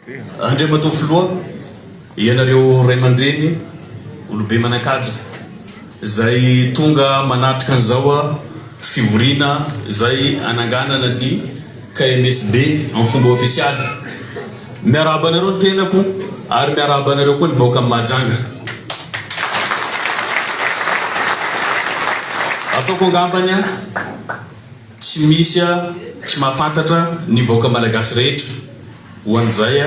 Andriamatoa Filoha, ianareo Ray aman-dReny, olobe manan-kaja izay tonga manatrika an'izao fivoriana izay hananganana ny KMSB amin'ny fomba ofisialy. Miarahaba anareo ny tenako ary miarahaba anareo koa ny vahoakan'i Mahajanga. Ataoko angambany tsy misy tsy mahafantatra ny vahoaka malagasy rehetra ho an'izay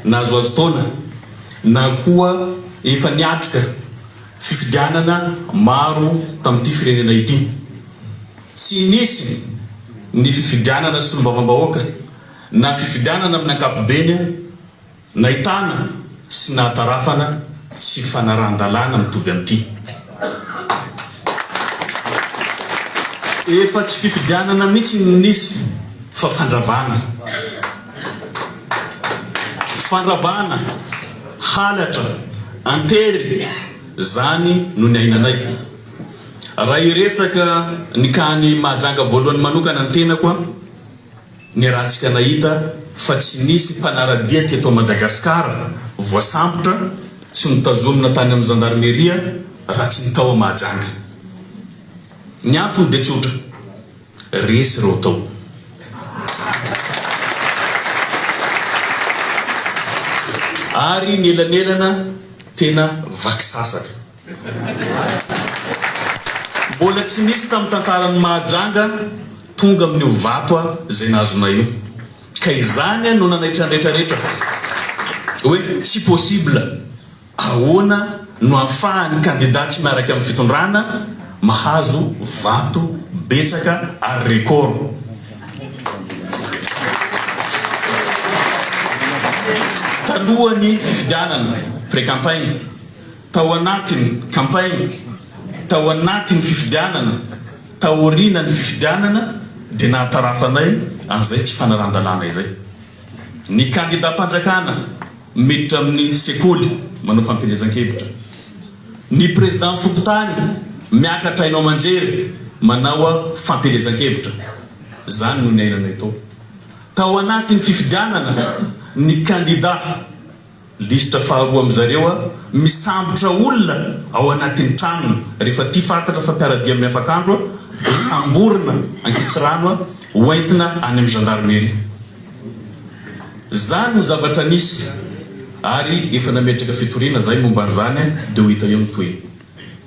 nahazoazo taona na koa efa niatrika fifidianana maro tamin'ity firenena ity. Tsy nisy ny fifidianana solombavambahoaka na fifidianana amin'ny ankapobeny nahitana sy nahatarafana tsy fanarahan-dalàna mitovy amin'ity. Efa tsy fifidianana mihitsy no nisy fa fandravana. Fandravana, halatra, an-tery, zany no niainanay. Raha hiresaka ny cas-n'i Mahajanga voalohany manokana ny tenako an, niarahantsika nahita fa tsy nisy mpanara-dia teto Madagascar voasambotra sy notazomina tany amin'ny zandarmeria raha tsy ny tao Mahajanga. Ny antony dia tsotra, resy ireo tao. Ary ny elanelana tena vaky sasaka. Mbola tsy nisy tamin'ny tantaran'i Mahajanga tonga amin'io vato izay nahazonay io. Ka izany no nanaitra ny retraretra hoe tsy possible ahoana no ahafahan'ny kandida tsy miaraka amin'ny fitondrana mahazo vato betsaka ary record. Talohan'ny fifidianana, pré-campagne. Tao anatin'ny campagne, tao anatin'ny fifidianana, taorianan'ny fifidianana dia nahatarafanay an'izay tsy fanarahan-dalàna izay. Ny kandidam-panjakana miditra amin'ny sekoly manao fampielezan-kevitra. Ny président fokontany miakatra haino aman-jery manao fampielezan-kevitra. Izany no niainanay tao. Tao anatin'ny fifidianana ny kandida. Lisitra faharoa amin'zareo a, misambotra olona ao anatin'ny tranony, rehefa tia fantatra fa mpiara-dia amin'ny afakandro a, dia samborina ankitsirano a, hoentina any amin'ny gendarmerie. Zany no zavatra nisy ary efa nametraka fitoriana zahay momba an'izany a, dia ho hita eo ny tohiny.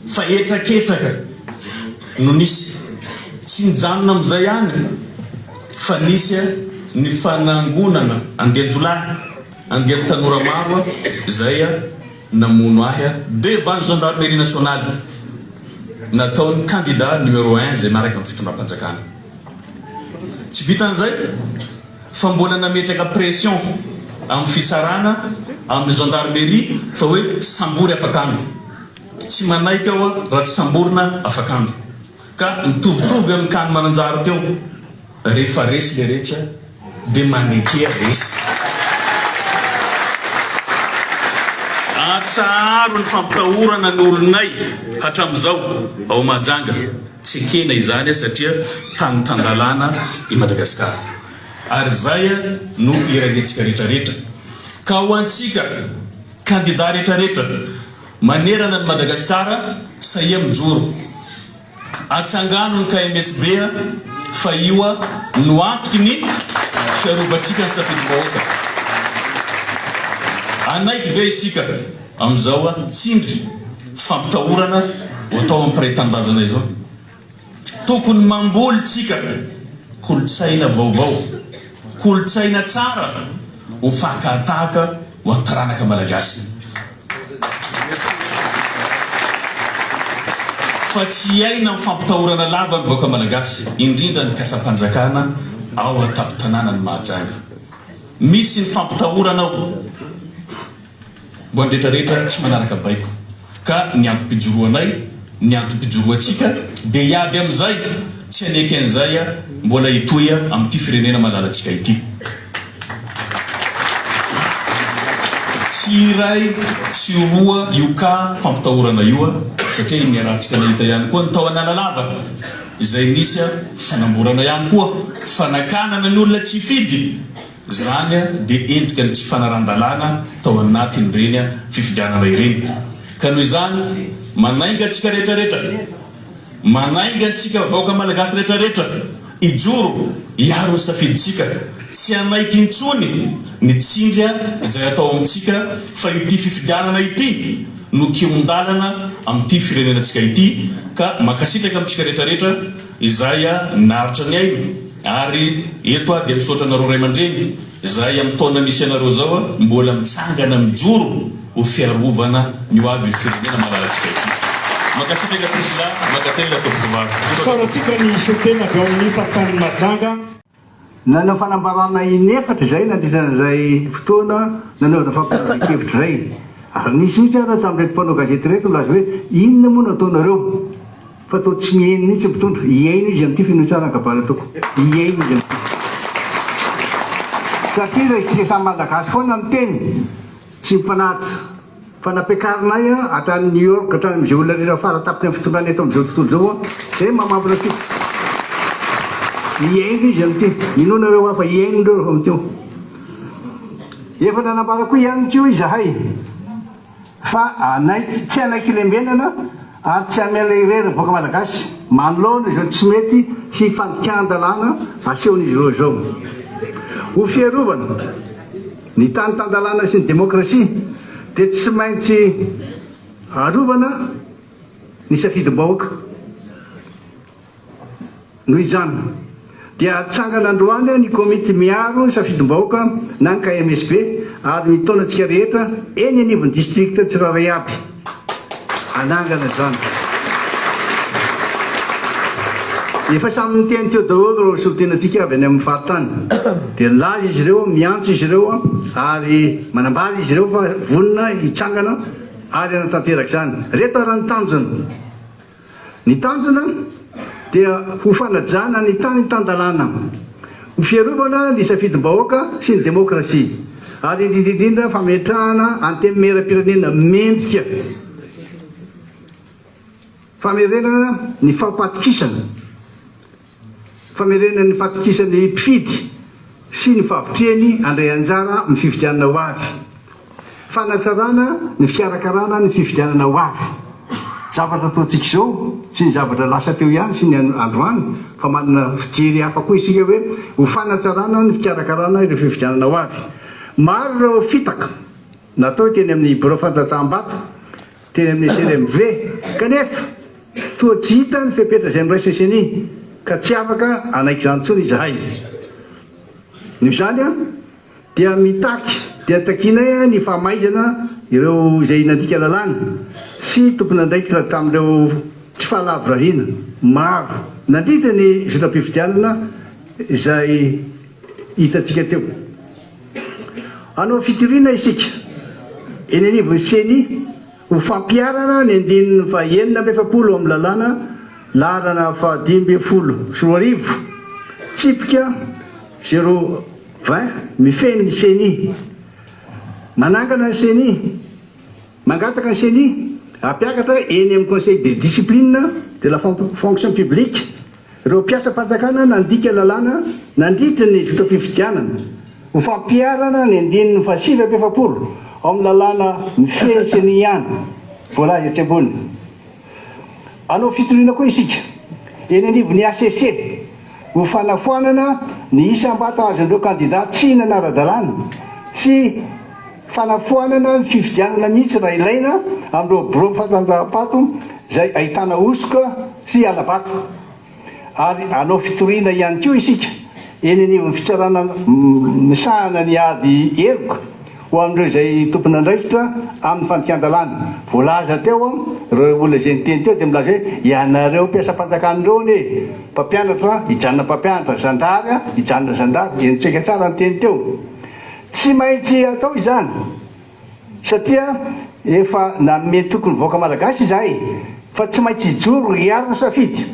Fa hetraketraka no nisy. Tsy nijanona amin'izay ihany fa nisy ny fanangonana andian-jiolahy, andian'ny tanora maro izay namono ahy devant ny gendarmerie nationale nataon'ny candidat numéro un izay miaraka amin'ny fitondram-panjakana. Tsy vitan'izay fa mbola nametraka pression amin'ny fitsarana, amin'ny gendarmerie fa hoe sambory afak'andro. Tsy manaiky aho raha tsy samborina afak'andro. Ka mitovitovy amin'ny kany Mananjary teo, rehefa resy le retsy dia manekea resy. Atsaharo ny fampitahorana ny olonay hatramizao ao Mahajanga. Tsy ekena izany satria tany tan-dalàna i Madagasikara. Ary izay no irariantsika retraretra. Ka ho antsika kandida retraretra manerana an'i Madagasikara, sahia mijoro. Atsangano ny KMSB fa io no antoky ny fiarovantsika ny safidim-bahoaka. Hanaiky ve isika amin'izao tsindry fampitahorana ho atao amin'ny mpiray tanindrazana izao? Tokony mamboly tsika kolontsaina vaovao, kolontsaina tsara ho fakan-tahaka ho an'ny taranaka malagasy. Fa tsy hiaina amin'ny fampitahorana lava ny vahoaka malagasy, indrindra ny mpiasam-panjakana ao an-tampon-tanànan'i Mahajanga. Misy ny fampitahorana ao. Mba ny retraretra tsy manaraka baiko. Ka ny antom-pijoroanay, ny antom-pijoroantsika dia hiady amin'izay, tsy haneky an'izay mbola hitohy amin'ity firenena malalantsika ity. Tsy iray, tsy roa io cas fampitahorana io satria niarahantsika nahita ihany koa ny tao Analalava izay nisy fanamborana ihany koa, fanakanana ny olona tsy hifidy. Izany dia endrika ny tsy fanarahan-dalàna tao anatin'ireny fifidianana ireny. Ka noho izany, manainga antsika rehetra rehetra, manainga antsika vahoaka Malagasy rehetra rehetra hijoro hiaro ny safidintsika, tsy hanaiky intsony ny tsindry izay atao amintsika fa ity fifidianana ity no kihon-dalana amin'ity firenenantsika ity ka mankasitraka amintsika rehetra rehetra izay naharitra nihaino ary eto aho dia misaotra anareo ray aman-dreny izay amin'ny taona misy anareo izao mbola mitsangana mijoro ho fiarovana ny ho avin'ny firenena malalantsika ity. Mankasitraka Priscilla, mankatelina Tompokovavy. Misaotra. Isaorantsika ny solontena avy ao amin'ny faritanin'i Mahajanga. Nanao fanambarana in'efatra izahay nandritra an'izay fotoana nanaovana fampilazan-kevitra izay. Ary nisy mihitsy ara tamin'ireto mpanao gazety ireto nilaza hoe inona moa no ataonareo fa toa tsy mihaino mihitsy ny mpitondra. Hihaino izy amin'ity finoy tsara ny kabary ataoko. Hihaino izy amin'ity. Satria raha isika samy Malagasy foana miteny tsy mifanaja. Fa nampiakarinay hatrany New York, hatrany amin'izay olona rehetra fara tampony amin'ny fitondrana eto amin'izao tontolo izao aho. Izay no maha-mambra antsika. Hihaino izy amin'ity. Minoa nareo aho fa hihaino ireo rehefa miteo. Efa nanambara koa ihany koa izahay fa hanaiky, tsy hanaiky lembenana ary tsy hamela irery ny vahoaka malagasy manoloana izao tsy mety sy fandikan-dalàna asehon'izy ireo izao. Ho fiarovana. Ny tany tan-dalàna sy ny demokrasia dia tsy maintsy arovana ny safidim-bahoaka. Noho izany, dia hatsangana androany ny komity miaro ny safidim-bahoaka na ny KMSB ary mitaona antsika rehetra eny anivon'ny distrikta tsirairay aby. Hanangana izany. Efa samy niteny teo daholo ireo solontenantsika avy any amin'ny faritany. Dia nilaza izy ireo, miantso izy ireo ary manambara izy ireo fa vonona hitsangana ary hanatanteraka izany. Ireto ary ny tanjona. Ny tanjona dia ho fanajana ny tany tan-dalàna, ho fiarovana ny safidim-bahoaka sy ny demokrasia, ary indrindra indrindra fametrahana antenimieram-pirenena mendrika, famerenana ny fampatokisana. Famerenana ny fahatokisan'ny mpifidy sy ny fahavitrihany handray anjara amin'ny fifidianana ho avy. Fanatsarana ny fikarakarana ny fifidianana ho avy. Zavatra ataontsika izao, tsy ny zavatra lasa teo ihany sy ny androany fa manana fijery hafa koa isika hoe ho fanatsarana ny fikarakarana ireo fifidianana ho avy. Maro ireo fitaka natao teny amin'ny birao fandatsaham-bato teny amin'ny SRMV kanefa toa tsy hita ny fepetra izay noraisin'ny Ceni ka tsy afaka hanaiky izany intsony izahay. Noho izany dia mitaky dia takianay ny famaizana ireo izay nandika lalàna sy tompon'andraikitra tamin'ireo tsy fahalavorariana maro nandritra ny zotram-pifidianana izay hitantsika teo. Hanao fitoriana isika eny anivon'ny Ceni ho fampiharana ny andininy faha 46 amin'ny lalàna laharana faha 2015 tsipika zéro vingt mifehy ny Ceni. Manangana ny Ceni, mangataka ny Ceni hampiakatra eny amin'ny Conseil de discipline de la fonction publique Ireo mpiasam-panjakana nandika lalàna nandritra ny zotram-pifidianana ho fampiharana ny andininy faha 49 ao amin'ny lalàna mifehy ny ceni ihany voalaza etsy ambony. Hanao fitoriana koa isika eny anivon'ny hcc ho fanafoanana ny isam-bato azon'ireo kandida tsy nanara-dalàna sy fanafoanana ny fifidianana mihitsy raha ilaina amin'ireo birao fandanjam-pato izay ahitana hosoka sy hala-bato ary hanao fitoriana ihany koa isika eny anivon'ny fitsarana misahana ny ady heloka ho an'ireo izay tompon'andraikitra amin'ny fandikan-dalàna. Voalaza teo ireo olona izay niteny teo dia milaza hoe ianareo mpiasam-panjakana ireo anie mpampianatra hijanona mpampianatra, zandary hijanona zandary, henontsika tsara ny teny teo. Tsy maintsy atao izany satria efa nanome toky ny vahoaka malagasy izahay fa tsy maintsy hijoro hiaro ny safidy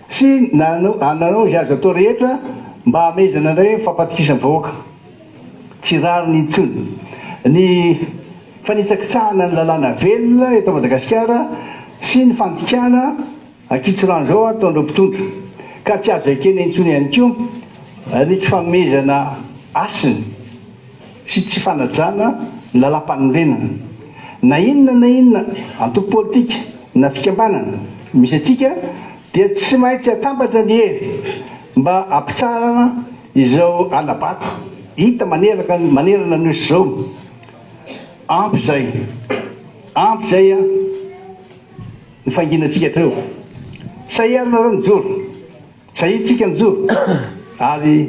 sy nanao izay azo atao rehetra mba hamehezana indray ny fampatokisan'ny vahoaka. Tsy rariny intsony ny fanitsakitsahana ny lalàna velona eto Madagasikara sy ny fandikana ankitsirano izao ataon'ireo mpitondra ka tsy azo ekena intsony ihany koa ny tsy fanomezana hasina. sy tsy fanajana ny lalàmpanorenana. Na inona na inona antoko politika na fikambanana misy antsika dia tsy maintsy atambatra ny hery mba hampitsarana izao hala-bato hita maneraka manerana ny Nosy izao. Ampy izay. Ampy izay an! Ny fanginantsika hatreo. Sahia ary nareo nijoro. Sahia tsika mijoro. Ary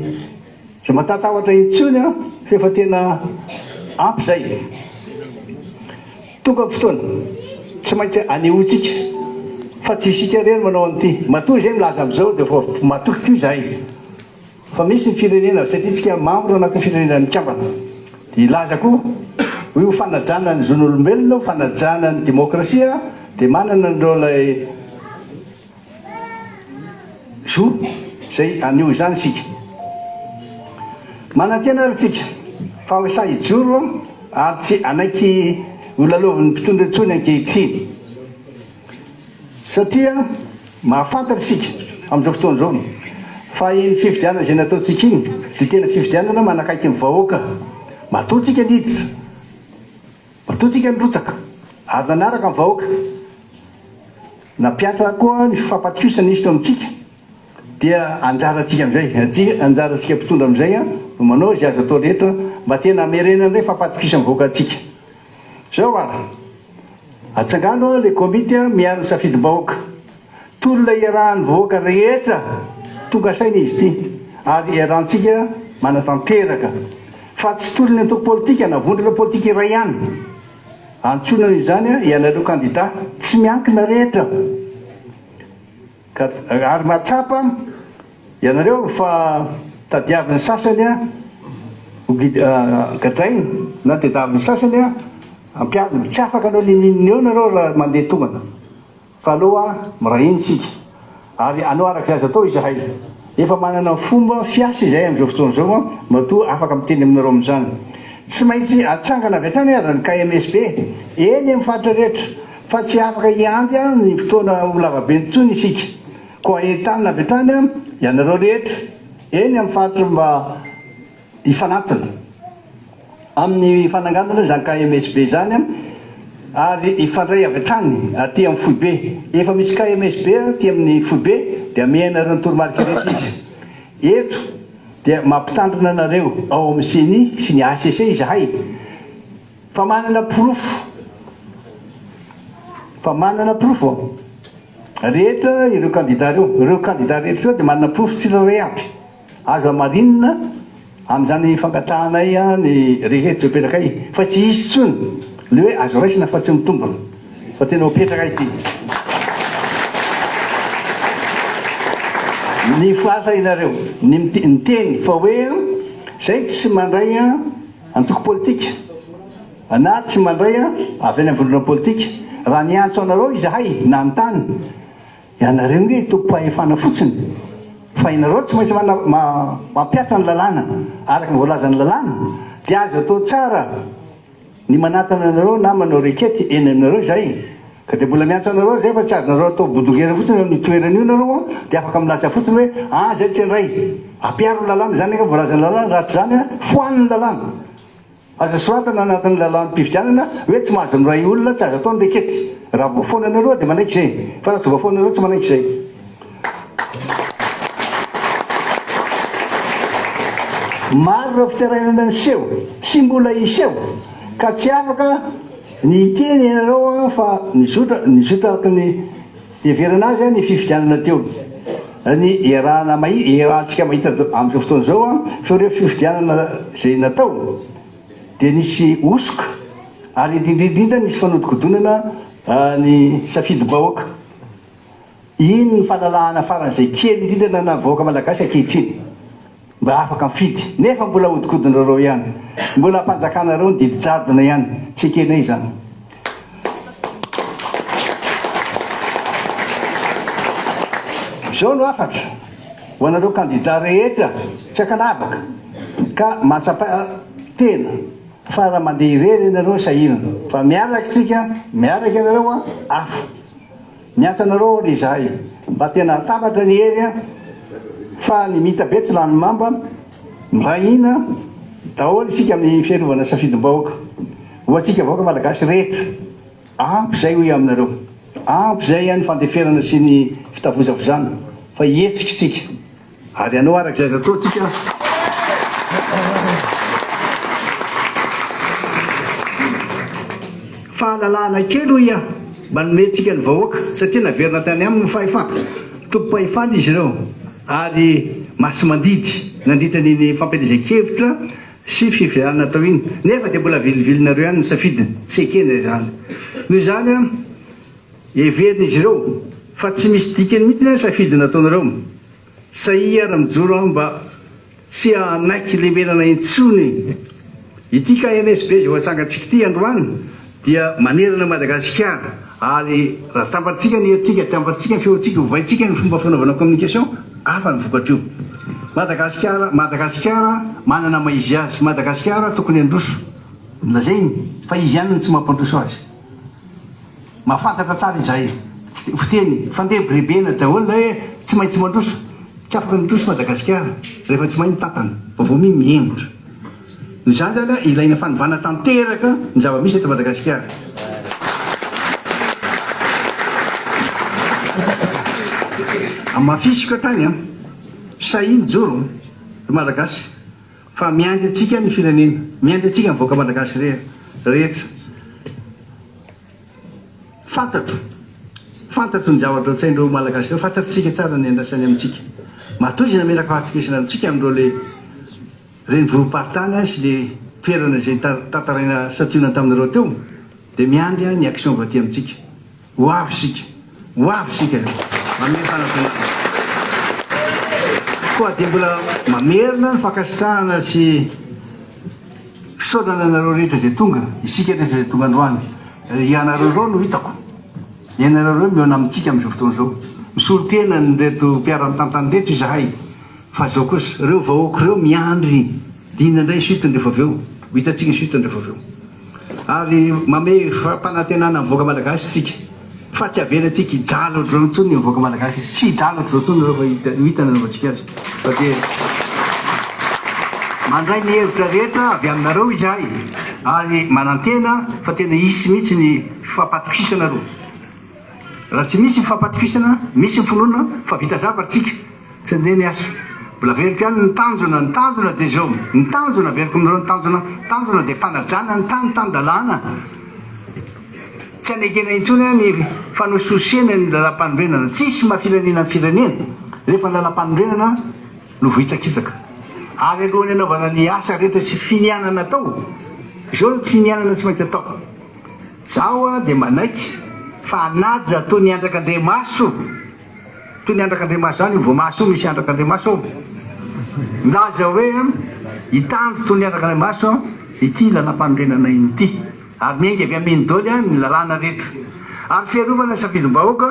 tsy matatahotra intsony an fa efa tena ampy izay. Tonga ny fotoana tsy maintsy anehoantsika fa tsy isika irery manao an'ity. Matoa izay milaza amin'izao dia efa matoky koa izahay. Fa misy ny firenena, satria tsika membre anatin'ny firenena mikambana, dia hilaza koa hoe ho fanajana ny zon'olombelona, ho fanajana ny demokrasia dia manana an'ireo ilay zo izay haneho izany isika. Manantena ary tsika fa ho sahy hijoro ary tsy hanaiky ho lalaovin'ny mpitondra intsony ankehitriny. Satria mahafantatra isika amin'izao fotoana izao fa iny fifidianana izay nataontsika iny dia tena fifidianana manakaiky ny vahoaka. Matoa tsika niditra, matoa tsika nirotsaka ary nanaraka ny vahoaka. Nampihatra koa ny fifampatokisana nisy teo amintsika dia anjarantsika amin'izay, anjarantsika mpitondra amin'izay no manao izay azo atao rehetra mba tena hamerenana indray fampatokisan'ny vahoaka antsika. Zao ary, atsangano le komity miaro ny safidim-bahoaka. Tolona iarahan'ny vahoaka rehetra tonga saina izy ity ary iarahantsika manatanteraka fa tsy tolon'ny antoko politika na vondrona politika iray ihany. Antsoina noho izany ianareo kandida tsy miankina rehetra. Ka ary mahatsapa ianareo fa tadiavin'ny sasany ho gadraina na tediavin'ny sasany ampiharina. Tsy afaka hanao n'inon'inona eo nareo raha mandeha tombana fa aleo miray hina isika ary hanao araka izay azo atao izahay. Efa manana fomba fiasa izahay amin'izao fotoana izao matoa afaka miteny aminareo amin'izany. Tsy maintsy atsangana avy hatrany aza ny KMSB eny amin'ny faritra rehetra Fa tsy afaka hiandry ny fotoana ho lavabe intsony isika, koa entanina avy hatrany ianareo rehetra eny amin'ny faritra mba hifanantona amin'ny fananganana izany KMSB izany ary hifandray avy hatrany aty amin'ny foibe. Efa misy KMSB aty amin'ny foibe dia ameanareo ny toromarika rehetra izy. Eto dia mampitandrina anareo ao amin'ny ceni sy ny hcc izahay. Fa manana porofo Fa manana porofo rehetra ireo kandida ireo. Ireo kandida rehetra ireo dia manana porofo tsirairay avy. Azo hamarinina amin'izany fangatahanay ny rehetra izay hopetrakay fa tsy hisy intsony ilay hoe azo raisina fa tsy mitombina fa tena hopetrakay ity. Ny asa ianareo ny miteny fa hoe izay tsy mandray Antoko politika na tsy mandray avy any amin'ny vondrona politika. Raha niantso anareo izahay nanontany, ianareo nge tompom-pahefana fotsiny fa ianareo tsy maintsy mampihatra ny lalàna araka ny voalazan'ny lalàna dia azo atao tsara ny manatona anareo na manao requête eny aminareo izahay ka dia mbola miantso anareo izay fa tsy azonareo atao bodongera fotsiny eo amin'io toerana io nareo an dia afaka milaza fotsiny hoe ah izay tsy handray. Ampiaro ny lalàna, izany angamba voalazan'ny lalàna, raha tsy izany an, foano ny lalàna. Aza soratana anatin'ny lalàm-pifidianana hoe tsy mahazo miray olona, tsy azo atao ny rekety. Raha voafoananareo aho dia manaiky izay, fa raha tsy voafoananareo tsy manaiky izay. Maro ireo fitarainana niseho sy mbola hiseho ka tsy afaka ny hiteny ianareo fa nizotra nizotra araka ny Heverina azy ny fifidianana teo. Ny iarahana mahita, iarahantsika mahita amin'izao fotoana izao fa ireo fifidianana izay natao dia nisy hosoka ary indrindra indrindra nisy fanodikodonana ny safidim-bahoaka. Iny ny fahalalahana faran'izay kely indrindra ananan'ny vahoaka malagasy ankehitriny. Mba afaka mifidy nefa mbola ahodikodinareo ihany. Mbola ampanjakanareo ny didy jadona ihany. Tsy ekenay izany. Izao no hafatra ho anareo kandida rehetra tsy ankanavaka ka mahatsapa tena fa raha mandeha irery ianareo sahirana fa miaraka isika, miaraka ianareo afo. Miantso anareo ry izahay mba tena atambatra ny hery a! Fa ny mita be tsy lany mamba, miray hina. daholo isika amin'ny fiarovana safidim-bahoaka. Ho antsika vahoaka Malagasy rehetra. Ampy izay hoy aho aminareo. Ampy izay ny fandeferana sy ny fitavozavozana fa hihetsika isika. Ary hanao araka izay azo atao isika. Fahalalahana kely hoy aho mba nomentsika ny vahoaka satria naverina tany aminy ny fahefana. Tompom-pahefana izy ireo ary masi-mandidy nandritra an'iny fampielezan-kevitra sy fifidianana natao iny. Nefa dia mbola vilivilinareo ihany ny safidiny. Tsy ekena izany. Noho izany, heverin'izy ireo fa tsy misy dikany mihitsy ny safidy nataonareo. Sahia ary mijoro aho mba tsy hanaiky lemenana intsony. Ity KMSB izay voatsangantsika ity androany dia manerana an'i Madagasikara ary raha tambatsika ny herintsika, tambatsika ny feontsika, ovaintsika ny fomba fanaovana communication, hafa ny vokatr'io. Madagasikara, Madagasikara manana maha izy azy, Madagasikara tokony handroso. Lazainy fa izy ihany no tsy mampandroso azy. Mahafantatra tsara izahay. Fiteny fandrebirebena daholo ilay hoe tsy maintsy mandroso. Tsy afaka ny hiroso Madagasikara rehefa tsy mahay mitantana fa vao miha mihemotra. Noho izany izany ilaina fanovana tanteraka ny zava-misy eto Madagasikara. Hamafisiko hatrany an! Sahia mijoro ry Malagasy fa miandry antsika ny firenena, miandry antsika ny vahoaka Malagasy rehetra. Fantatro, fantatro ny zavatra ao an-tsain'ireo Malagasy ireo, fantatsika tsara ny andrasany amintsika. Matoa izy nametraka fahatokisana amintsika amin'ireo le renivohim-paritany sy le toerana izay tantaraina santionany taminareo teo, dia miandry ny action avy aty amintsika. Ho avy isika, ho avy isika, manome fanantenana. Koa dia mbola mamerina ny fankasitrahana sy. Fisaorana anareo rehetra izay tonga, isika rehetra izay tonga androany. Ianareo ireo no hitako. Ianareo ireo mihaona amintsika amin'izao fotoana izao. Misolo tena an'ireto mpiara-mitantana ireto izahay. Fa izao kosa, ireo vahoaka ireo miandry dina indray ny suite-ny rehefa avy eo. Ho hitantsika ny suite-ny rehefa avy eo. Ary mamehy fampanantenana ny vahoaka malagasy isika fa tsy avelantsika hijaly ohatr'izao intsony ny vahoaka malagasy. Tsy hijaly ohatr'izao intsony ireo fa hita ho hita ny anaovantsika azy. Fa dia mandray ny hevitra rehetra avy aminareo izahay ary manantena fa tena hisy mihitsy ny fifampatokisana aloha. Raha tsy misy ny fifampatokisana, misy ny finoana fa vita zavatra isika. Tsy handeha ny asa. Mbola averiko ihany ny tanjona, ny tanjona dia izao, ny tanjona, averiko aminareo ny tanjona, tanjona dia fanajana ny tany tan-dalàna. Tsy anekena intsony ny fanosihosena ny lalam-panorenana. Tsisy maha firenena ny firenena rehefa ny lalam-panorenana no vohitsakitsaka. Ary alohan'ny hanaovana ny asa rehetra sy finianana atao, izao ny finianana tsy maintsy atao. Zaho dia manaiky fa hanaja toy ny andrak'Andriamaso. Toy ny andrak'Andriamaso izany io voamaso io, misy andrak'Andriamaso ao. Milaza hoe hitandro toy ny andrak'Andriamaso ity lalàmpanorenana ity. Ary miainga avy amin'iny daholo ny lalàna rehetra. Ary fiarovana ny safidim-bahoaka,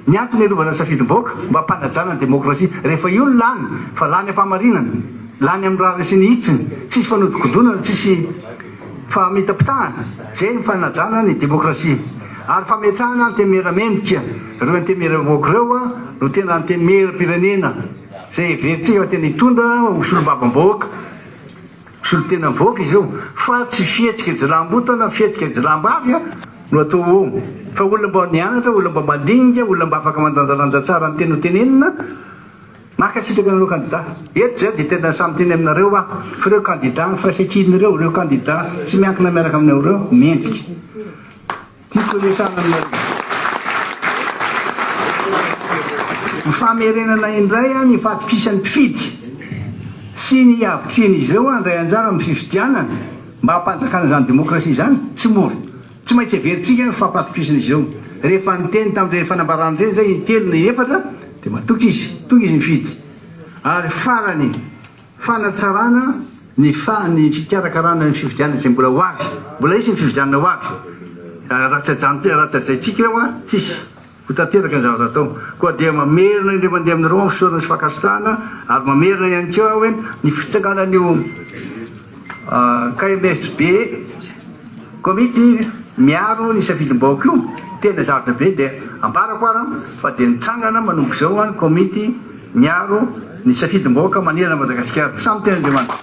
ny antony hiarovana ny safidim-bahoaka, mba hampanajana ny demokrasia. Rehefa io no lany, fa lany am-pahamarinana, lany amin'ny rariny sy ny hitsiny, tsisy fanodikodonana, tsisy famitapitahana, izay ny fanajana ny demokrasia. Ary fametrahana antenimiera mendrika, ireo antenimieram-bahoaka ireo no tena antenimieram-pirenena izay heverintsika fa tena hitondra ho solombavambahoaka, solontena mivoaka izy io, fa tsy fihetsika jiolahimboto na fihetsika jiolahim-bavy no atao eo, fa olona mba nianatra, olona mba mandinika, olona mba afaka mandanjalanja tsara ny teny hotenenina. Mankasitraka anareo kandida. Eto izay dia tena samy miteny aminareo aho fa ireo kandida ny firaisankina ireo, ireo kandida tsy miankina miaraka aminareo ireo mendrika. Tiako resahana aminareo. Ny famerenana indray ny fahatokisan'ny mpifidy sy ny havitrihan'izy ireo handray anjara amin'ny fifidianana mba hampanjakana izany demokrasia izany tsy mora. Tsy maintsy heverintsika ny fampahatokisan'izy ireo. Rehefa niteny tamin'ireny fanambarana ireny izay intelo na inefatra dia matoky izy, tonga izy nifidy. Ary farany, fanatsarana ny fa ny fikarakarana ny fifidianana izay mbola ho avy. Mbola hisy ny fifidianana ho avy. Raha tsy ajanontsika, raha tsy hajaintsika ireo, tsisy. Ho tanteraka ny zavatra atao. Koa dia mamerina indray mandeha aminareo aho ny fisaorana sy fankasitrahana ary mamerina ihany koa aho hoe ny fitsanganan'io KMSB, Komity miaro ny safidim-bahoaka io, tena zavatra be dia ambarako ara fa dia nitsangana manomboka izao ny komity miaro ny safidim-bahoaka manerana Madagasikara. Samy tena Andriamanitra.